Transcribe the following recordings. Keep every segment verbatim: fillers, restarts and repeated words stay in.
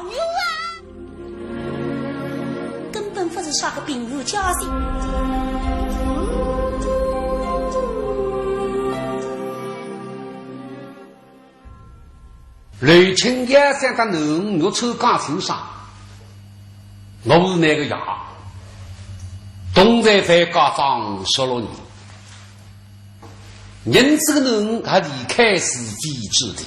有啊，根本勿是啥个平时交情。刘卿也想到囡儿玉春讲清爽，我是那个爷，同在樊家庄十六年。 人这个人还离开自己之地，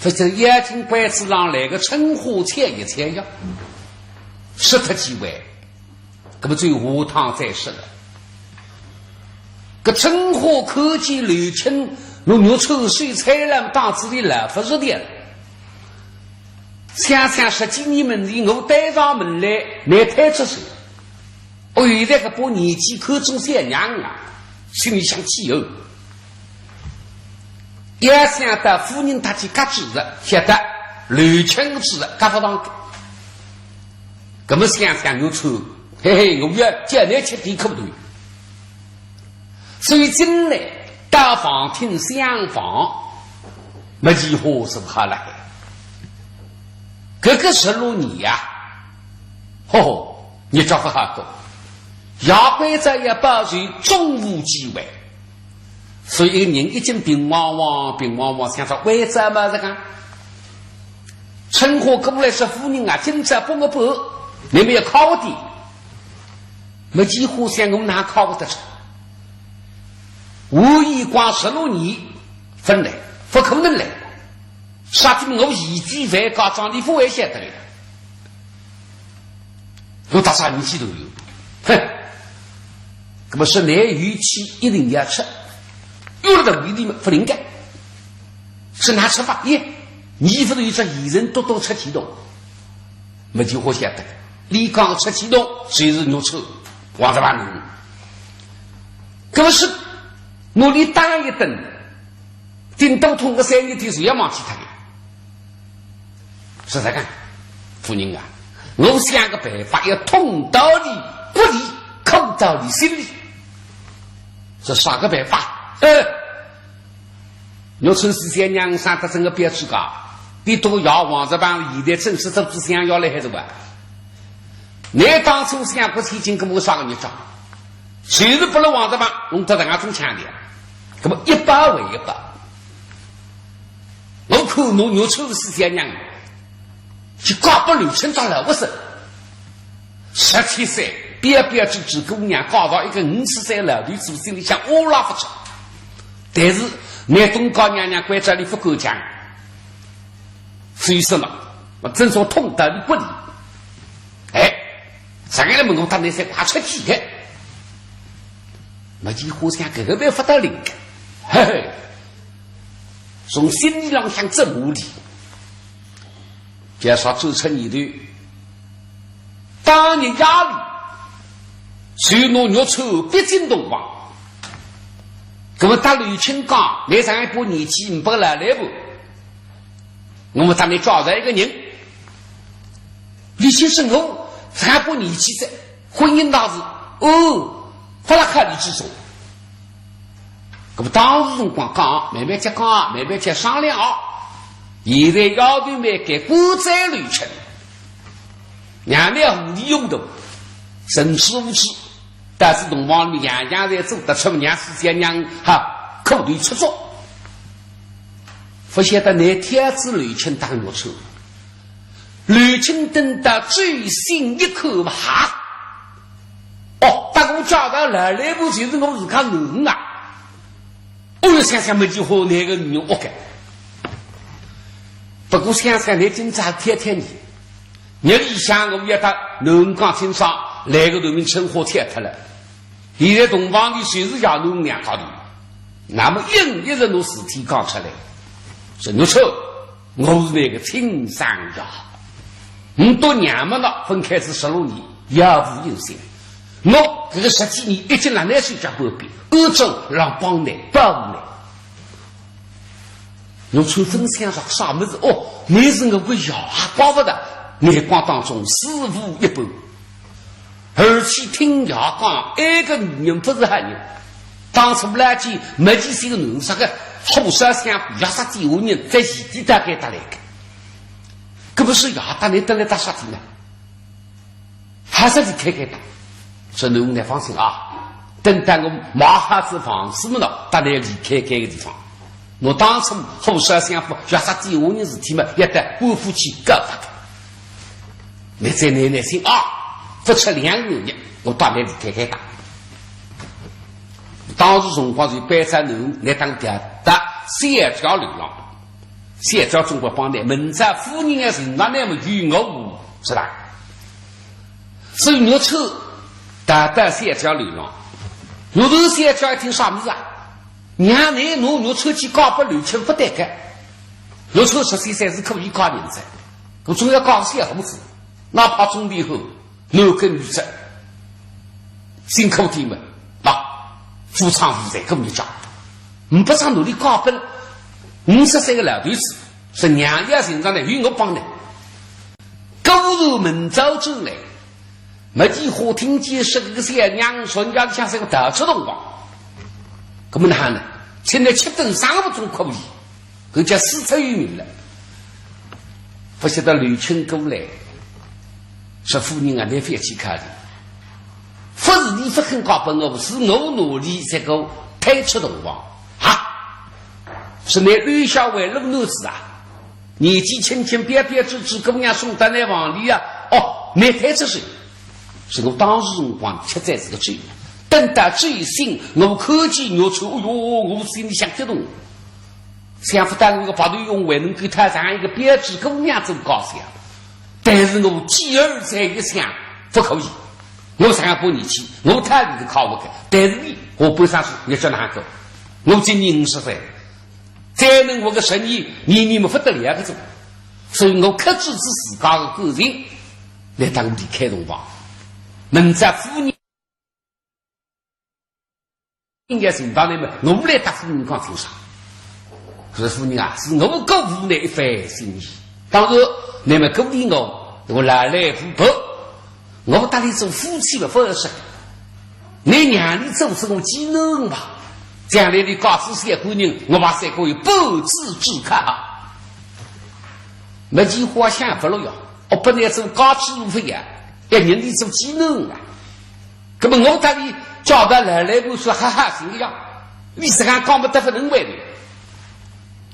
或者眼睛关子上来个春花牵一牵呀，说脱几回，搿么最后趟再说了。搿春花看见刘卿，侬玉春水彩了，当子里来勿是的了。想想十几年门前，我带上门来，难推出手。 哦，现在搿把年纪看中小娘啊，心里想气哦。也想到夫人搭去轧主子，晓得刘卿主子轧勿上个。搿么想想玉春，嘿嘿，我要叫侬吃点苦头。所以进来到房厅厢房，没几化是勿好了。搿个十六年呀，吼吼， 日脚勿好过，夜归仔也保持中午机会。所以一个人已经平晃晃、平晃晃，想着为啥么这个？春花过来说：“夫人啊，今朝帮我搬，你们要靠我点。”没几化想我哪靠得出？我一光十六年，勿来，勿可能来。啥体我移居樊家庄，你勿会晓得个。 我大啥年纪都有。哼，搿么说难有气一定要吃，有了道理嘛，勿灵个。是哪吃法？耶，你勿是有只闲人多多出气动，没几化晓得。你讲出气动，就是肉臭，王八蛋。搿么是努力打一顿，顶多痛个三日天，就要忘记脱个。 是这个，夫人啊，我想个办法要通道理骨里，苦道理心里。是啥个办法？呃，玉春是小娘生得真个标致个，比多爷王十八现在正式做仔相爷来还是吧？你当初想过千金搿么啥个孽障，就是拨了王十八弄得人家中枪的，搿么一百还一百。 我看侬玉春是小娘，去嫁拨刘卿倒来勿是？十七岁，标标致致姑娘，嫁到一个五十岁老头子，心里想我拉勿出。但是，拿东家娘娘关照里勿敢讲，所以说嘛，我真说通道理骨里。哎，上来问我搭侬三个出去的，没几化想搿个办法倒灵个，嘿嘿。 从心里浪向折磨俚，介绍周春一头，当日夜里，就拿玉春逼进洞房。搿么搭刘卿讲，侬上一把年纪呒拨老来婆，我们搭侬介绍一个人。刘卿说我上一把年纪在，婚姻大事，哦，勿辣考虑之中。 搿么当时辰光讲，慢慢叫讲，慢慢叫商量啊。现在丫头蛮该，官再留吃，娘娘无力用的，神志无知，但是洞房里面样样侪做得出，娘是想娘哈，口头出作。勿晓得拿天子刘卿当玉春，刘卿等到最心一看嘛，哈， 哦，搭我介绍老来婆就是我自家囡啊。哦哟，想想没几化，那个女人活该。不过想想，侬今朝天天呢，日里向我也搭囡讲清爽，来个头名春花拆脱了。现在洞房里就是爷囡两家头，那么硬一直拿事体讲出来，说玉春， 我是侬个亲生爷，我搭娘么呢分开是十六年，杳无音信。我搿个十几年一直辣侬手脚旁边，暗中浪帮侬帮侬。侬春风想着啥物事？哦，侬是我个爷，怪勿得眼光当中似无一般。 而且听爷讲，埃个女人勿是好人，当初来见没几岁个囡，啥个火烧香火，要杀几户人，在前地大概得来个。搿么是呀，搭倷登勒搭啥地呢？还是离开该搭。说：“囡儿倷放心啊，等到我买好仔房子么咯，搭倷离开该个地方。我当初和尚想法，要啥地下人事体么，要到官府去告发个。倷再耐耐心啊，勿出两个月，我带倷离开该搭。”当时辰光就背着囡儿，倷当调到小姐楼浪。 小姐总归帮倷，明朝夫人要寻着倷么，与我无，是吧？所以玉春到仔小姐楼浪，玉春小姐一听啥物事啊？娘倷拿玉春去嫁拨刘卿勿对个，玉春十七岁是可以嫁人哉，我总要嫁个小伙子，哪怕中年后， 男耕女织，辛苦点么，那，夫唱妇随过日脚，呒不啥努力嫁拨五十岁个老头子，是娘要寻着呢，与我帮呢。果然明朝转来，梅姐花听见是个小娘，人家像是个逃出洞房。搿么哪哼呢？请倷吃顿生活总可以。 搿叫师出有名了。勿晓得刘卿过来，说：“夫人啊，倷覅去考虑，勿是倷勿肯嫁拨我，是我拿倷这个推出洞房啊。是倷刘小为老男子啊，年纪轻轻，标标致致，姑娘送到倷房里啊，哦，倷推出去。”是我当时辰光吃仔是个醉，等到醉醒，我看见玉春，哎哟，我心里想激动。 想勿到我个白头翁还能够讨上一个标致姑娘做家小，但是我继而再一想，勿可以。我上把年纪，我讨伊是靠勿开，但是呢，我半生是日脚哪哼过？我今年五十岁，再能活个十年，年年么勿得了个种。所以我克制住自家个感情，来搭我离开洞房。明朝夫人 应该寻到倷么，我来搭夫人讲清爽。说：“夫人啊，是我姑父倷一番心意。当然，倷么鼓励我，我老来无伯，我搭倷做夫妻么勿合适。倷让倷做仔我继男吧，将来倷嫁仔小官人，我怕三个有半子之靠。”梅姐花想勿落呀，我本来做家主婆呀，要认倷做继男啊。 搿么我搭倷嫁到老来婆说哈哈行个呀，倷自家讲么得勿能为的。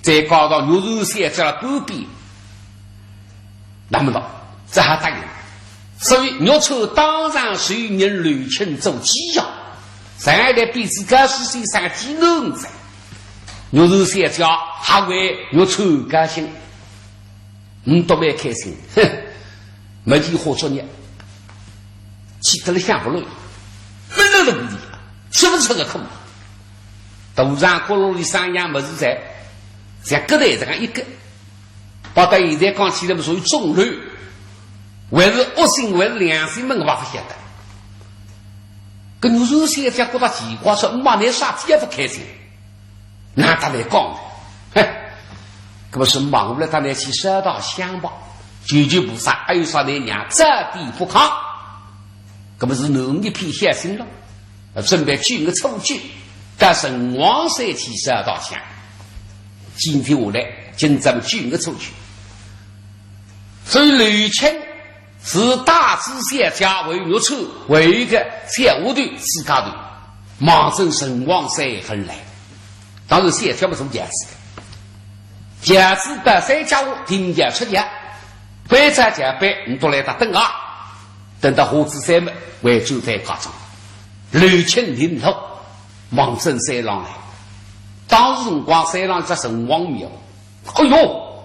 再讲到玉春小姐半边，那么咯，只好答应。所以玉春当场受任刘卿做继呀，上海来比自家是先生个继男哉。玉春小姐还为玉春高兴。 嗯，倒蛮开心，哼，梅姐花作孽，气得了想勿落，闷了了无力，吃勿出个苦。肚肠角落里生样物事哉，像搿代这样一个，包括现在讲起来么属于肿瘤，还是恶性还是良性么，我也勿晓得。搿玉春小姐觉得奇怪，说：“妈，倷啥体也勿开心？” 哪搭来讲呢？嘿，搿么是忙勿来，搭倷去烧道香吧。求求菩萨，还有啥倷娘早点不康。搿么是囡儿一片孝心了，准备九月初九，到城隍山去烧道香。今天下来，今朝么九月初九。所以刘卿 是带仔小姐为玉春，还有一个小丫头自家头，望准城隍山而来。当然小姐么做轿子个，轿子到山脚下停轿出轿，关照轿班，倷笃来搭等啊。等到下仔山么，回转山脚庄。刘卿领路，望准山浪来。当时辰光山浪一只城隍庙，哎哟，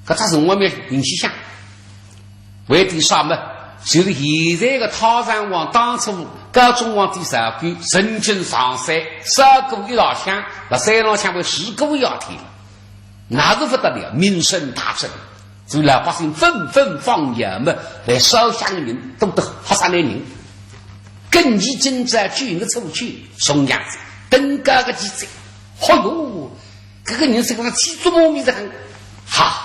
搿只城隍庙名气响。 为点啥么？就是现在个太上皇，当初高宗皇帝赵构曾经上山烧过一道香，辣山浪向为住过一夜天，那是勿得了，名声大振，所以老百姓纷纷放羊么，来烧香的人多得吓煞人。更加今朝九月初九，重阳节，登高个节节，哎哟， 搿个人是个七祖母咪的很，哈。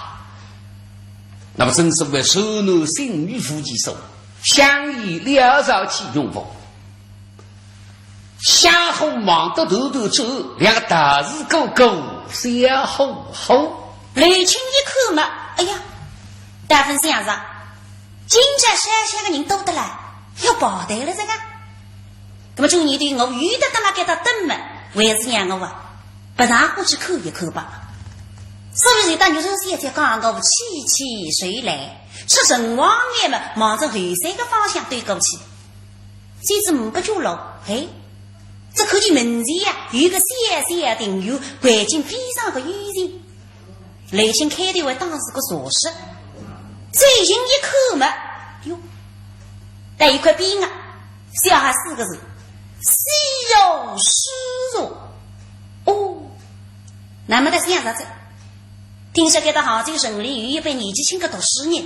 那么正所谓善男信女夫妻寿，香烟缭绕起永福。香火望得头头转，两个道士个个笑呵呵。刘卿一看嘛，哎呀，大分想着，今朝山下个人多得来，要排队了这个。那么今年的我遇得到那个到等么，还是让我啊，不然过去看一看吧。所以就到玉山小姐讲我起起手来，出城隍庙么，望着后山个方向对过去。 这是五百九路，嘿，这可见门前呀，有个小小的庭院，环境非常的幽静。刘青开头还当是个茶室，走近一看嘛，哟，在一块匾啊，写下四个字：西湖书场。哦，那么他想着这，听说该搭杭州城里有一班年纪轻个读书人，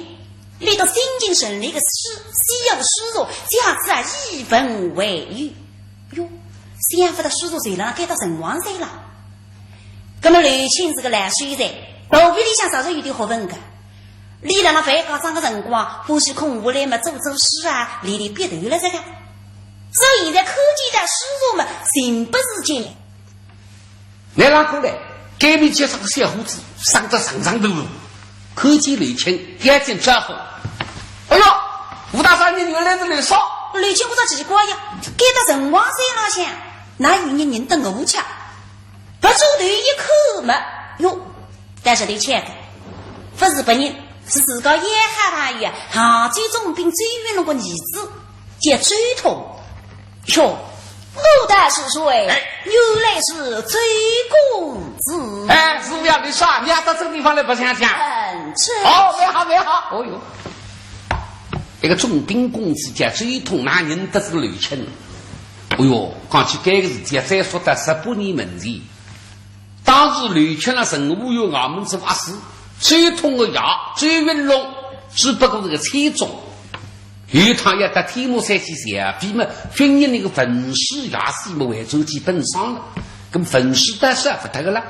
那个新进城里个书，西湖书场，写仔啊以文为友。哟，想勿到书场就辣该搭城隍山了。那么刘青是个老秀才，肚皮里向早就有点学问个。俚辣辣办家当个辰光，欢喜空下来嘛做做书啊，练练笔头了这个。所以现在看见仔书场嘛，情不自禁。 来，拉过来，该面前是个小伙子，生得长长头头，看见刘青，赶紧招呼。哎哟，吴大少爷，原来是刘少。刘青觉着奇怪呀，该搭城隍山浪向，哪有人认得我吃？别转头一看嘛，哟，但是刘青个，勿是别人，是自家要好朋友啊，杭州总兵周云龙个儿子，叫周通。 哟，我道是谁？哎。原来是周公子。哎，是呀，你啥，你也到这个地方来白相相？嗯，这哦，蛮好，蛮好。哦哟，这个总兵公子叫周通，哪认得是刘青？哦哟，讲起该个事体啊，再说到十八年门前， 当时刘青辣城隍庙衙门做阿四，周通个爷周云龙只不过是个参总。有一趟要到天目山去谢礼嘛，军营里个文书也是么回转去奔丧了，搿么文书倒是勿得个了。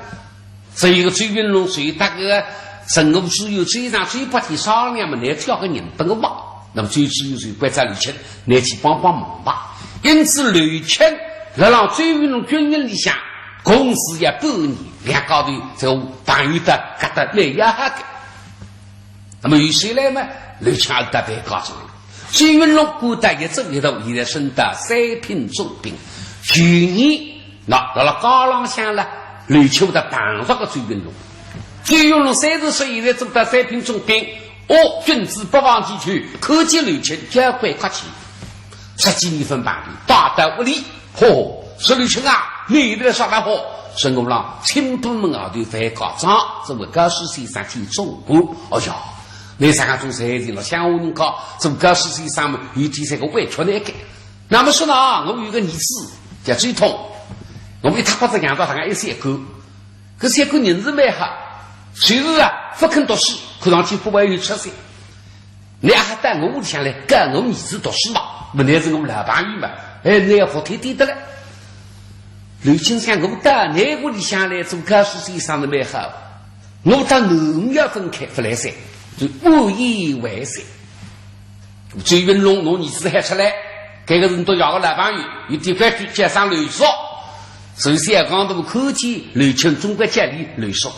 所以个周云龙随搭个城隍知县周常周伯天商量嘛，拿叫个人拨我吧。那么周知县就关照刘青，拿去帮帮忙吧。因此刘青辣辣周云龙军营里向 共事也半年，两家头就朋友得搿搭蛮要好个。那么有谁来嘛？刘青也得办家当了。周云龙官当一做一做，现在升到三品总兵。去年，那辣辣街浪向了，刘青搭碰着个周云龙。周云龙三十岁，现在做到三品总兵，哦，君子不忘记去，看见刘青交关客气。 十几年分朋友，大到屋里，嚯，说刘青啊，你来啥来嚯？说我辣清波门外头办家当，做个教书先生兼总管。哎呀，你啥个做事情了，乡下人家做教书先生嘛，有点这个委屈那个。那么说呢，我有个儿子叫周通，我们一塌刮子养到大概一岁一个，搿小个人是蛮好，就是啊，勿肯读书，看上去勿会有出息。 你还到我屋里向来教我儿子读书嘛？问题是我们老朋友嘛，哎，你要服帖帖的了。刘青想，我到你屋里向来做教书先生是蛮好，我到侬要分开勿来三，就无以为三。周云龙拿儿子喊出来，搿个人都要个老朋友，有点规矩，叫声刘叔。首先讲，我看见刘青总归叫俚刘叔。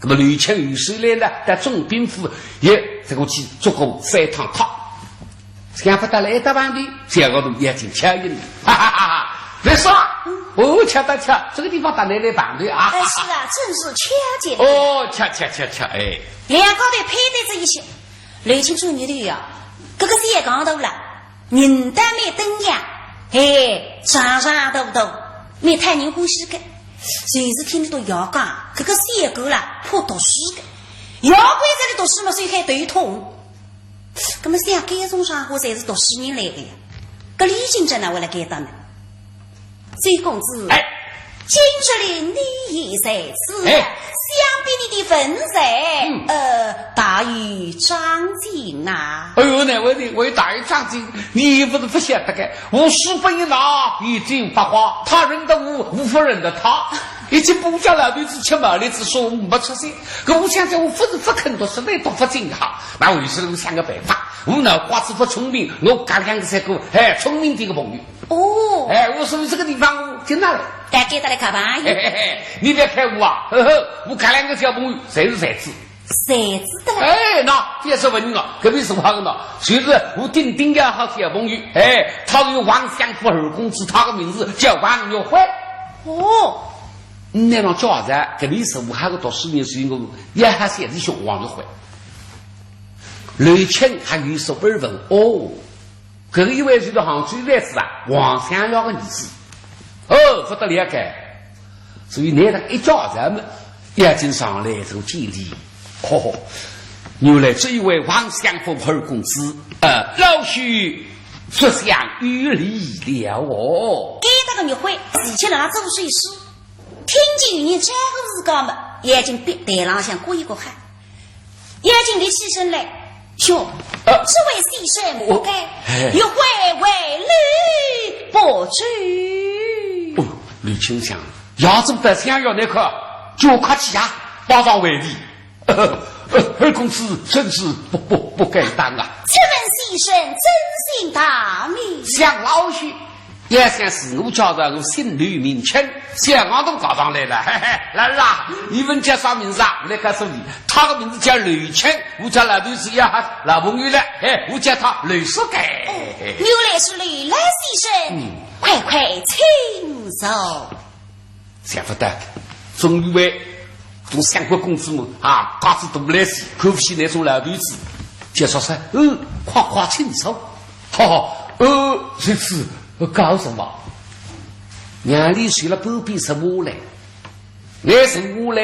那么刘青有时来呢，到总兵府也这个去做过三趟客。想勿到来一搭碰头，小丫头眼睛巧一亮，哈哈哈哈！刘叔，哦，巧得巧，这个地方搭你来碰头啊。哎，是啊，真是巧极了。哦，巧巧巧巧，哎。两家头攀谈仔一歇，刘青转念头呀，搿个小丫头啦， 人倒蛮登样，嘿，长长大大，蛮讨人欢喜个。就是听俚笃爷讲，搿个小囡啦，怕读书个。爷关在里读书嘛，所以还头痛。葛末想，搿种场化侪是读书人来个呀。搿李金珍哪会辣该搭呢？周公子，哎。 今日里你也在此，哎。想必你的文才，嗯。呃，大有长进啊。哎呦，难为你，我有大有长进，你又不是不晓得个。我书本一拿，一经百花，他认得我，我不认得他。一经不讲老头子吃毛栗子说我没出息，可我想想，我不是不肯读书，那读不进哈。那我有时候想个办法，我脑瓜子不聪明，我搞两个这个，哎，聪明点个朋友。 哦。哎，我说这个地方我进来了。大家都来看吧。嘿嘿嘿，你别看我啊，呵呵，我看两个小朋友，侪是才子，谁知道啦？哎，那，别说问我，隔壁是我的呢，就是我顶顶要好小朋友，哎，他是王相府二公子，他的名字叫王玉辉。哦。嗯，那种叫啥？隔壁是我还个读书人，所以我也还是一直叫王玉辉。刘卿还有所耳闻，哦，搿个一位就是杭州来子啊，王相爷个儿子。哦，不得了该。所以拿了一家人么，要紧上来做见礼。哦，原来这一位王相府二公子，呃，老朽不相有礼了哦。该搭个玉辉，自己辣做首诗，听见有人招呼自家么，眼睛闭，台浪向过一过看。 要紧立起身来，哟，呃，这位先生不该，我，哎。玉辉为礼不周。哦，刘卿想，要怎么办？想要那个，就客气呀，马上回礼。呃，呃，二公子真是不，不，不敢当啊。请问先生尊姓大名？想老朽， 也想是我叫着我姓刘名卿，小刚都告上来了，嘿嘿，来啦，你们叫啥名字啊？我来告诉你，他的名字叫刘卿，我叫老头子也好，老朋友了，哎，我叫他刘叔该。哦，原来是刘老先生，嗯。快快请坐。想不到，总以为从相国公子么啊，家子大来些，看不起那种老头子，就说是，嗯，快快请坐。 哈哈，呃，这次，呃，搞什么？杨丽随了半边什么来？那什么来？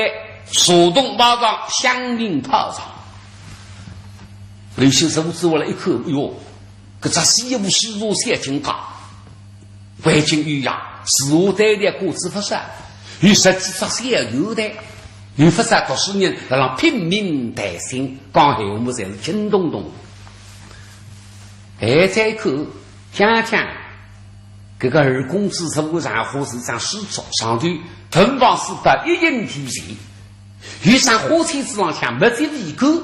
手动马上响铃炮上。刘卿手指我了一看，哎哟，搿只西湖西湖小金家，环境优雅，自我带的个子不少，有十几只小游的，有不少读书人辣浪拼命谈心，讲闲话侪是轻咚咚。 哎，再看，想想，搿个二公子是我上火是一张书桌，上头文房四宝一应俱全，有张花签子浪向墨迹未干，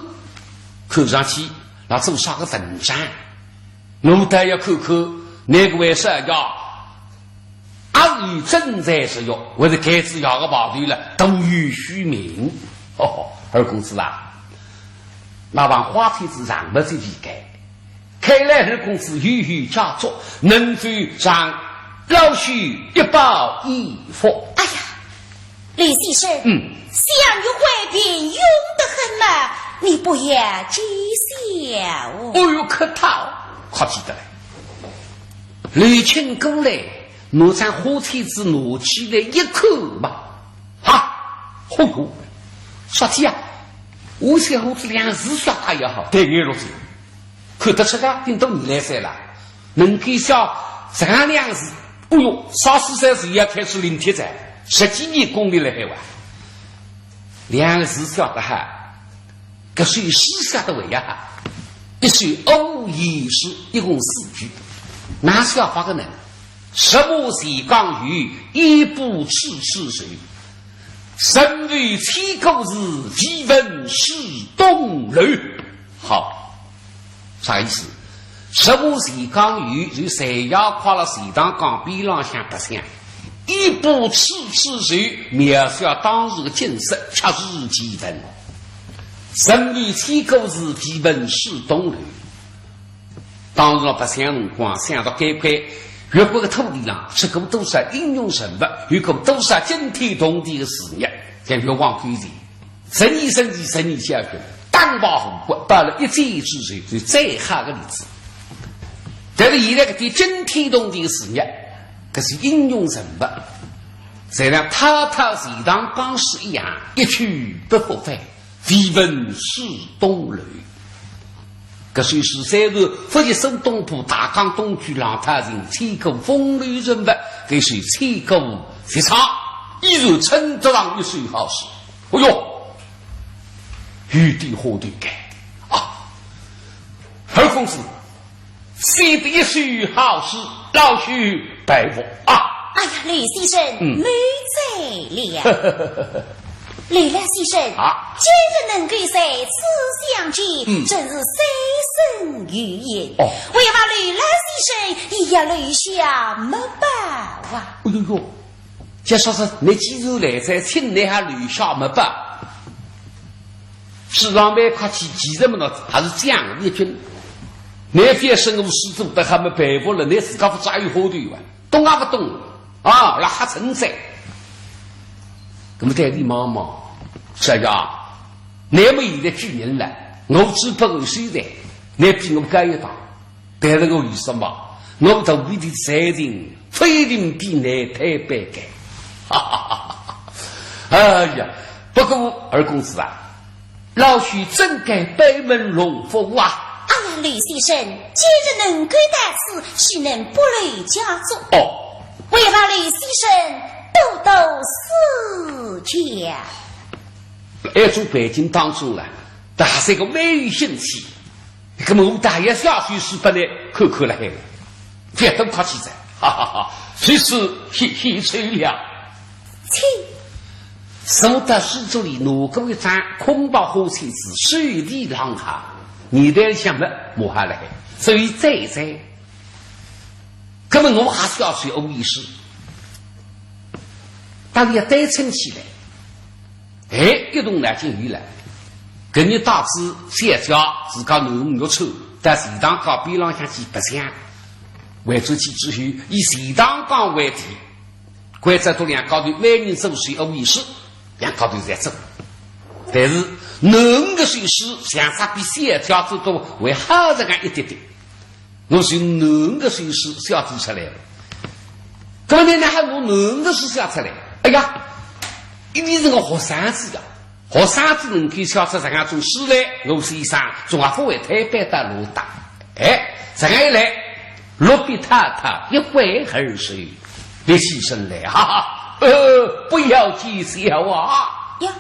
看上去那做啥个文章？我倒要看看那个位少爷，阿是有真才实学，还是盖仔爷个牌头了，徒有虚名。哦，二公子啊，那张花签子上墨迹未干， 看来二公子有有佳作，能否让老朽一饱眼福？哎呀，刘先生，嗯。想玉辉平庸得很嘛，你不要见笑哦。哦哟，客套，客气得来。刘卿过来，拿张花签子拿起来一看嘛，哈，哦哟，啥体啊？我小伙子两字写得也好，对眼落去。 看得出个，顶多二来三了，能够写上两字，哦哟，啥时三字也开始临帖哉，十几年功力了还哇。两字写得好，搿首诗写得还要好，一首五言诗，一共四句，哪写法个呢？什么斜江雨，一步赤赤水， 人未千古事，唯闻水东流。好，啥意思？什么斜江雨，就斜阳快了斜塘江边浪向白相，一步赤赤水，描写当时的景色，恰如其分。人未千古事，唯闻水东流。 当时白相辰光，想到该块越国的土地上，出过多少英雄人物，有过多少惊天动地的事业，像越王勾践，十年生前十年教训，打败吴国，报了一箭之仇，是最好的例子。但是现在搿点惊天动地的事业，搿是英雄人物，侪像滔滔钱塘江水一样，一去不复返。 唯闻水东流。搿首诗虽然勿及苏东坡大江东去，浪淘尽千古风流人物，搿首千古绝唱，依然称得上一首好诗。哎哟，有点花头个啊！二公子， 写得一首好诗，老朽佩服啊！哎呀，刘先生，嗯。美哉了。刘老先生，啊。今日能够在此相见，嗯。真是三生有幸。哦。还望刘老先生也要留下墨宝啊。哎呦呦，就说是你既然来哉，请你还留下墨宝。书上蛮客气，其实么呢，还是讲一句，倷覅说我书做得好么佩服了，倷自家勿抓有好头啊，懂啊勿懂？啊，来吓成哉。那么对俚望望，小姐啊，倷么现在举人了，我只不过是在，倷比我高一档。 但是我有什么？我大学的才情，非定比倷太板个。哈哈哈哈！哎呀，不过二公子啊，老朽怎敢班门弄斧啊？哎呀，雷先生，既然能够到此，岂能不留家中？哦，还望雷先生多多指教。哎，做北京当中了，大概是个蛮有兴趣。 那么我大爷下去是不来看看了海了，覅多客气哉，哈哈哈，随时去去去了。请。苏大师这里拿过一张空白花签子，手里浪下，你在想么，摸下来，所以再再。那么我还是要去欧一师，大家单称起来。 哎，一动脑筋有了，搿日带仔小姐自家囡儿约出，到钱塘街边浪向去白相，回转去之后，以钱塘街为地，关照到两家头每人做手一回事，两家头侪做。但是囡儿个手势像煞比小姐做得还好这样一点点。 我是囡儿个手势写仔出来了。搿么倷哪哼拿囡儿个书写出来？哎呀，俚是个学生子呀，学生子能够写出这样种书来，我先生总也勿会推扳到偌大。哎，这样一来，落笔太太一挥而就，立起身来，哈哈，呃，不要见笑啊。呀，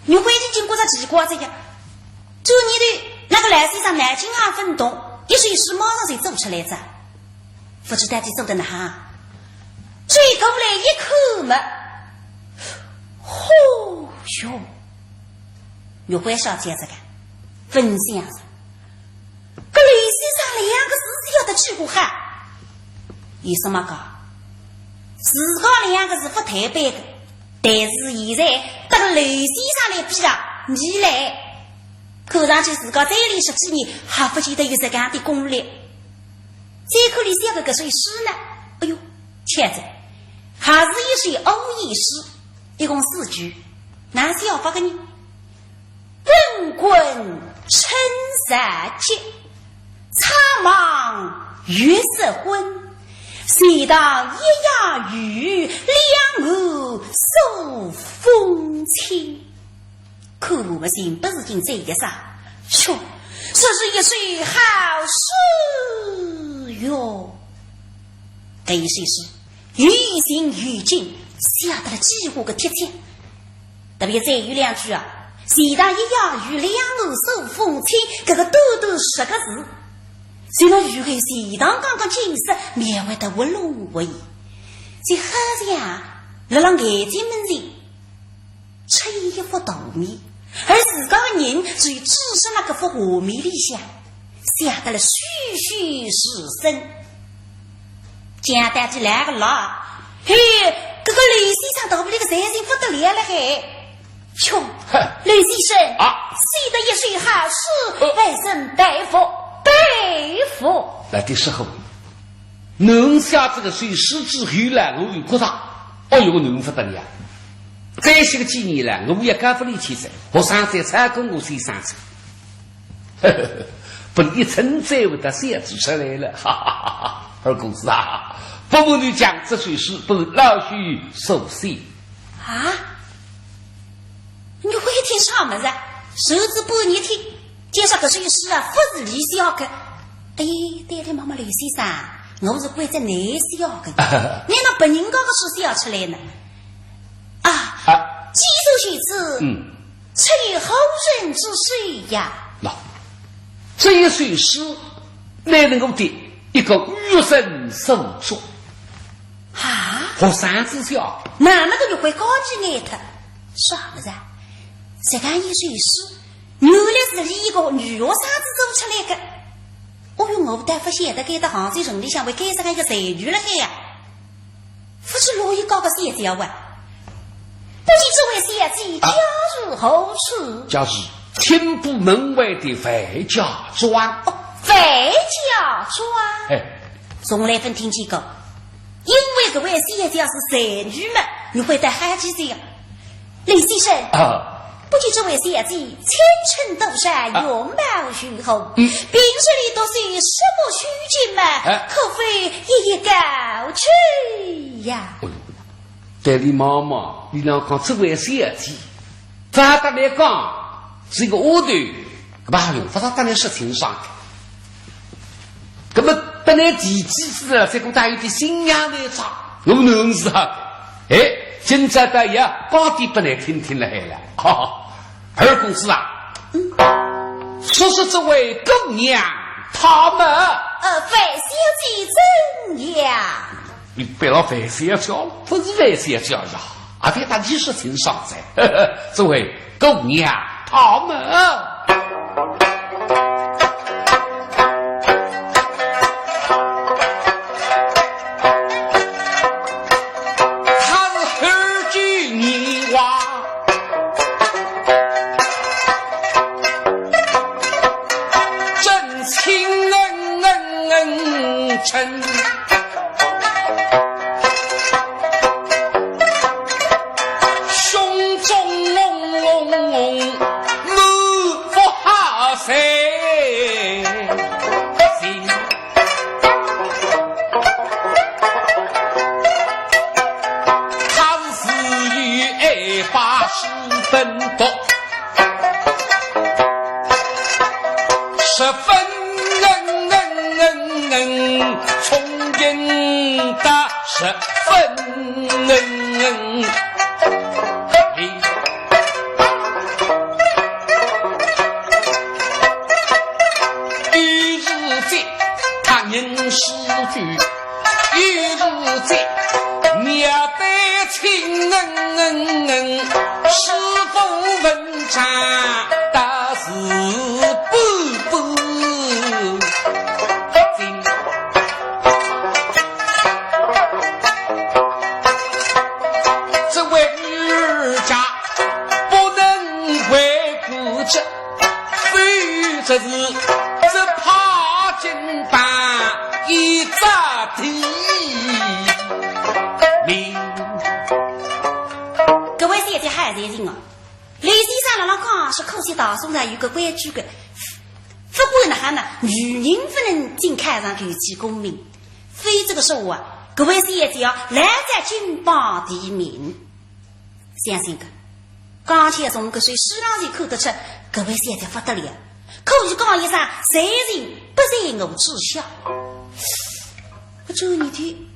玉环已经觉着奇怪哉呀。 转念头，那个老先生脑筋也勿动，一首诗马上就做出来哉。勿知到底做得哪哼？转过来一看嘛，嚯哟！玉环小姐这个，勿像哉。搿雷先生两个字是要得几乎好。有什么讲？自家两个字勿推扳个，但是现在搭个雷先生来比啊，你来 看上去自家再练十几年，还勿见得有这样的功力。再看俚写个搿首诗呢，哎哟，巧哉，还是一首欧一诗，一共四句，哪写法个呢？滚滚春日节，苍茫月色昏，钱塘一夜雨，两岸数风清。 看我么情不自禁再一声，哟，这是一首好诗哟。搿一首诗有情有景，写得了几乎个贴切。特别再有两句啊，钱塘一夜雨，两岸数风清，搿个短短十个字，就拿雨后钱塘江个景色描绘得活龙活现，就好像辣辣眼睛门前 出现一幅图面，而自家个人就置身辣搿幅画面里向，写得了栩栩如生。讲到底来个啦，嘿，搿个雷先生大不了个才情勿得了了嘿。哟，哼。雷先生啊，写得一首好诗，呃。万人佩服，佩服。来，这时候 囡儿写这个首诗之后呢，我就觉着，哦哟，囡儿勿得了。再歇个几年了，我也教勿俚去哉，学生子超过我先生哉。呵呵呵，拨俚一称赞，会得笑出来了，哈哈哈哈。二公子啊，不瞒你讲，这首诗本是老朽所写。啊？玉环一听啥物事啊？手指半日天， 就说搿首诗啊，勿是俚写个。哎，对了，妈妈，雷先生，我是关照倷写个，倷拿别人家个书写出来呢？啊，啊。既然如此，嗯。出于何人之手呀？喏，这一首诗，乃是我的一个学生所作。啊？学生子写。那么个玉环高兴眼脱，啥物事啊？这样一首诗， 原来是俚一个女学生子做出来个。哦哟，我倒勿晓得该搭杭州城里向会该搭一个才女辣海呀。勿是落一个个小姐啊。不知这位小姐家住何处？家住厅部门外的樊家庄。哦，樊家庄。哎。从来朆听见过，因为搿位小姐是才女嘛，你会得好几岁呀？李先生，啊。不知这位小姐青春多少，啊。容貌如何？嗯。平日里读书是否虚情嘛？哎。可否一一告知呀？哎呦，对俚望望，俚讲这位小姐， 照道理讲，是个丫头，搿么用勿着搭倷说清爽个。搿么本来提起仔来，再讲搭有点心眼来着，我囡儿是好个。哎，今朝倒也讲点拨倷听听了海了。哈哈，二公子啊，嗯。说说这位姑娘，她么？呃，樊小姐怎样？ 你别老樊小姐，勿是樊小姐呀，阿非搭俚说清爽哉。这位姑娘，她么？她是二九年娃，正青春。 胸中满腹好才情，她是自幼爱把书本读，十分聪明的 十分灵。有时节，她吟诗句，有时节，描对青，诗不文章，倒是不不精。 这位女儿家不能为国者，非这是这怕金榜一扎地名。搿位小姐还是一人哦。 李先生辣辣讲，是可惜大宋朝有个规矩个，勿管哪哈呢，女人勿能进考场考取功名，否则个说话，搿位小姐啊，来在金榜题名。相信个，刚才从搿首诗浪就看得出，搿位小姐勿得了，可以讲一声，才情不在我之下。我注意的，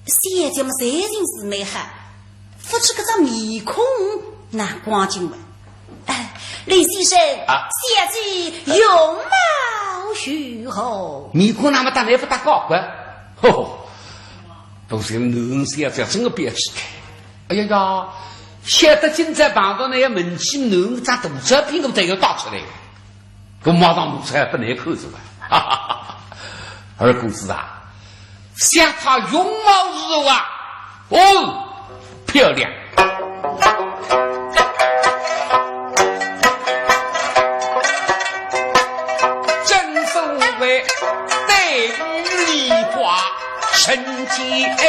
小姐么才情是蛮好， 勿知搿张面孔哪光景哇？哎，李先生，啊。小姐容貌如何？面孔哪么搭倷勿搭界个？吼吼，都是囡儿小姐真个标致个。哎呀呀，晓得今朝碰着倷要问起囡儿张大照片，我都要带出来。 我马上拿出来拨倷看是吧？二公子啊，想她容貌如何啊？哦，漂亮。正所谓对女丽华 人间爱，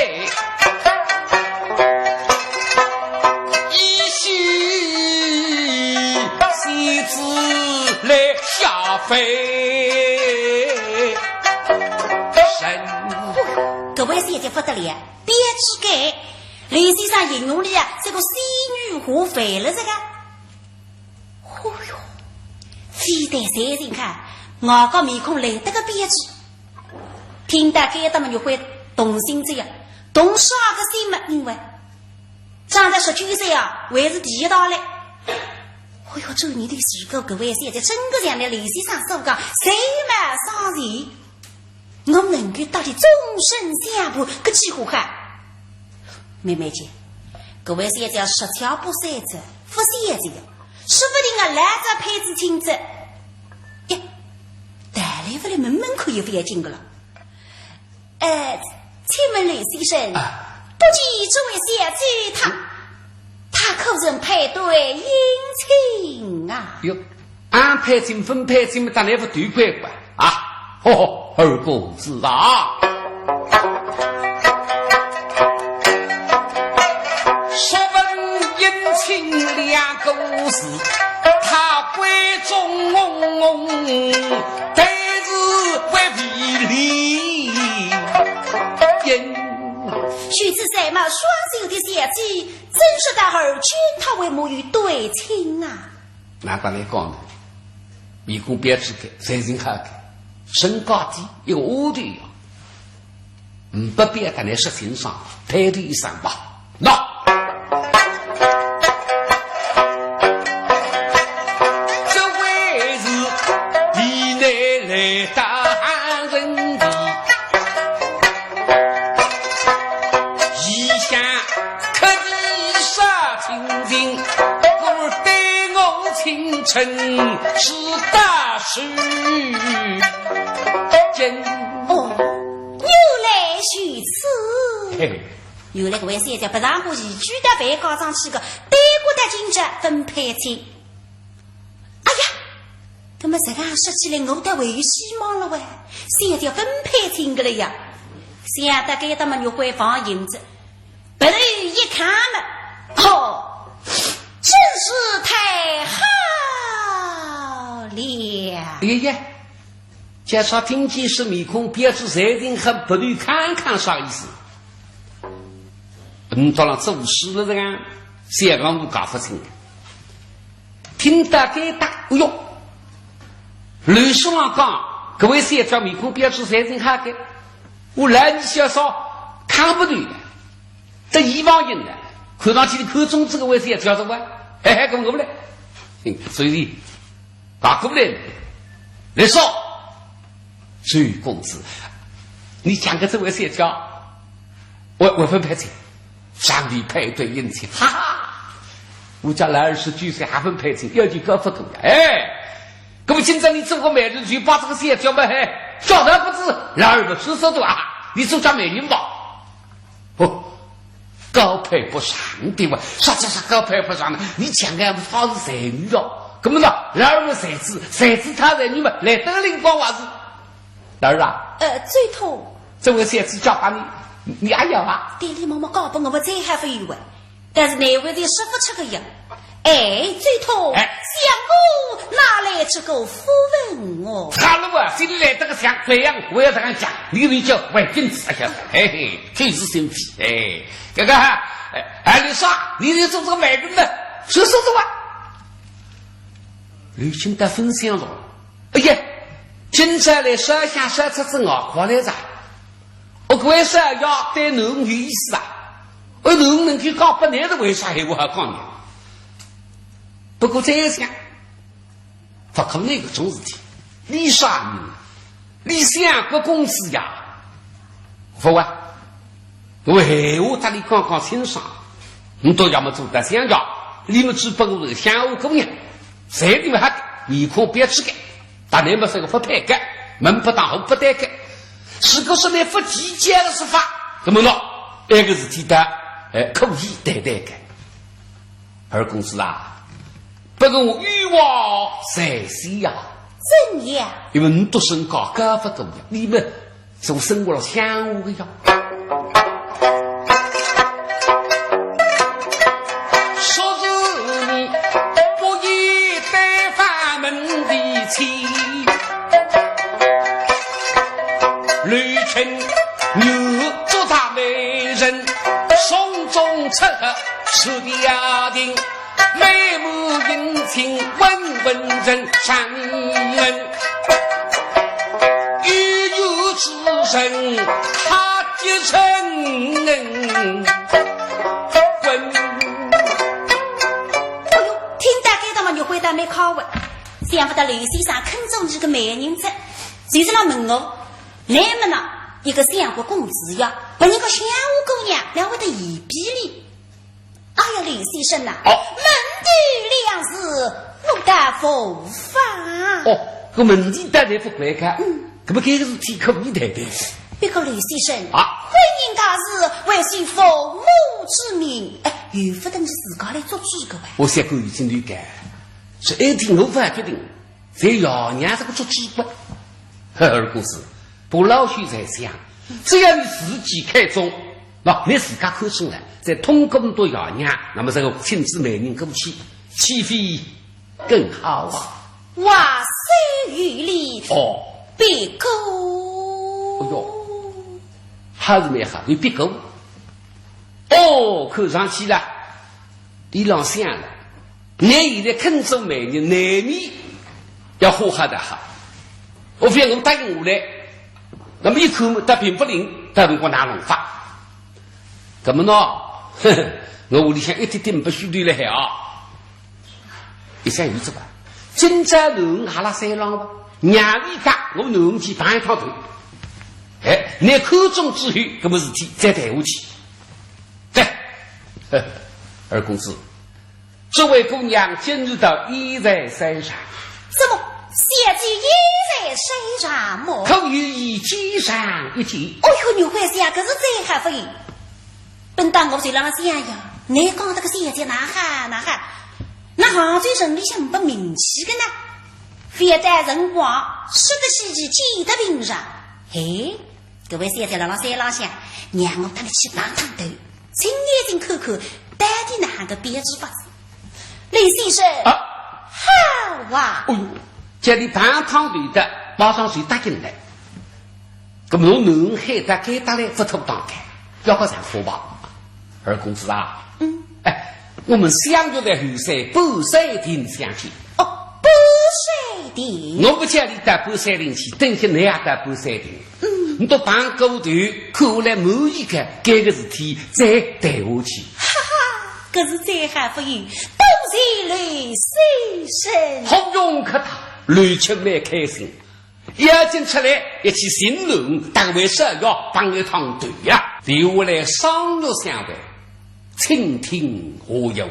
一夕喜字来下凡人。搿位小姐勿得了，标致个，李先生形容俚啊，像个仙女下凡了这个。 哦哟，非但才情好，外加面孔来得个标致。听到该搭么，玉环动心哉呀，动啥个心么？因为长到十九岁啊，还是第一道嘞。哦哟，做人的时候，搿位小姐真个像倷李先生所讲，才貌双全。 我能够搭俚终身相伴，搿几化好。慢慢叫，搿位小姐十七八岁哉，勿小姐呀，说不定啊，老早配仔亲哉。呀，到来勿来问问看也勿要紧个了。呃，请问李先生，啊。不知这位小姐她，嗯。她可曾配对姻亲啊？哟，安排进分配进么，当然勿对关吧？啊，吼吼，二公子啊！说分姻亲两个字，他闺中，但是为非礼。因许此才貌双秀的小姐，怎说到而今，她还没有对亲啊？ 难怪来讲呢，面孔标致个，才情好个，身价低，一个丫头呀，嗯，不必要跟你说清爽，拍头一声吧。喏，这位是地内来大人的，一向 可以说清情，故而对我青春是大事真。哦，原来如此。嘿嘿。原来搿位小姐不上过一句的，还告上去个，对过的今朝分配亲。 哎呀，搿么实梗说起来，我倒还有希望了喂，小姐分配亲个了呀。想到该搭么，玉环放银子，拨伊一看么，哦，真是太好了。哎呀，介绍听见是面孔标致，才情好，拨伊看看啥意思？嗯，当然做事了这个，想讲我搞勿清。 听到该搭，哎哟，刘书郎讲，搿位小姐面孔标致，才情好个，我来你小嫂看勿对了，得意忘形了，看上去看中这个位小姐是吧？嘿嘿，搿么搿么嘞，嗯，所以打过来了，来说，周公子，你讲个这位小姐，我我分配亲，上帝配对姻亲，哈哈。 我家老二十九岁还分配亲，要求高不够呀。哎，搿么今朝你做个媒人，就把这个小姐嘛，嘿，叫他不知，老二嘛，是说的啊，你做家媒人吧。哦，高配不上的哇，啥叫啥高配不上呢？你讲个她是才女哦，搿么呢，老二嘛才子，才子讨才女嘛，来得灵光还是？ 老二啊，呃，周通。这位小姐嫁拨你，你阿要啊？店里默默告诉我，我再还勿有啊。但是难为情说勿出个呀。哎，周通，哎。想我哪来这个福分哦？好了哇，心里来得个想，这样我要这样讲，你就叫坏君子，哎呀，嘿嘿，口是心非，哎，这个哈，哎，哎，你说，你就做这个媒人呢，说说说啊。刘清德分享了。 哎呀，今朝来烧香烧出仔外快来哉。我搿位少爷对囡儿有意思啊，我囡儿能够讲拨倷是为啥闲话好讲呢？不过再一想，勿可能搿种事体。你啥人？你相国公子呀？勿啊，我闲话搭你讲讲清爽，你倒要么做得相爷，你么只不过是相公姑娘，谁你们还面孔别致个。 大内密是个勿配个，门不当户不对个。如果说倷勿提介个说法，那么喏，埃个事体的，哎，可以谈谈个。二公子啊，不过我欲望在先呀。怎样？因为你读书高高勿过呀，你们做生活了想我个呀。 说是你不以对方门第亲，刘春女做大媒人，从中出合是家庭，美目英挺，温文人善人，又有之人，他 继承人。滚！哎哟，听到该搭么，玉环倒蛮开胃，想勿到刘先生肯做伲个媒人哉。就是来问我，那么呢，一个相国公子呀，拨人家相公姑娘，哪会得嫌比哩？ 哎呀，刘先生呐，哦。门第两字，我倒无妨。哦，搿门第倒勿怪个。嗯。搿么搿个事体可以谈谈。不过刘先生，啊。婚姻大事，还需父母之命，哎，由勿得伲自家来做主个哇。我想过已经理解，是一定我勿决定，在爷娘这个做主吧。二公子，不老许在想，只要你自己看中，那你自家看中了，再通过你对爷娘，那么这个亲子媒人过去，岂非更好啊？话虽有理，哦，不过，哎哟，还是蛮好，有不过。哦，看上去了，伊浪想了，你现在肯做媒人，难免要花好得好。我非要我答应下来，那么一看嘛，他并不灵，他问我哪弄法？那么呢，呵呵，我屋里向一点点不许留了海啊。一想有这个，今朝囡儿还辣三郎吧，让伊讲，我囡儿去碰一趟头。哎，你看中之后，搿么事体再谈下去。对，呵，二公子，这位姑娘今日倒也在山上。怎么，小姐也在山上么？可与你见上一见。哦哟，女官人家，搿是再好勿过。本当我就辣辣想呀，你讲这个小姐哪哈哪哈，那杭州城里向没名气的呢？非但辰光，说得稀奇，见得平常。嘿，搿位小姐辣辣山浪向，让我带你去碰碰头，亲眼睛看看，到底哪哈个标致法子。李先生，啊，好啊。哎哟，叫你碰碰头的，马上就答应了。搿么侬能海搭该搭来，勿妥当个，要个丈夫吧？二公子啊，嗯。哎，我们相约在后山半山亭相见。哦，半山亭。我不叫你到半山亭去，等歇你也到半山亭。嗯。你都碰过头，看下来满意个，该个事体再谈下去。哈哈，搿是再好勿过，多谢李先生。好用客他，刘七蛮开心。 要紧出来，一起寻人，单位是要碰一趟头呀。留下来商量相谈，请听下一回。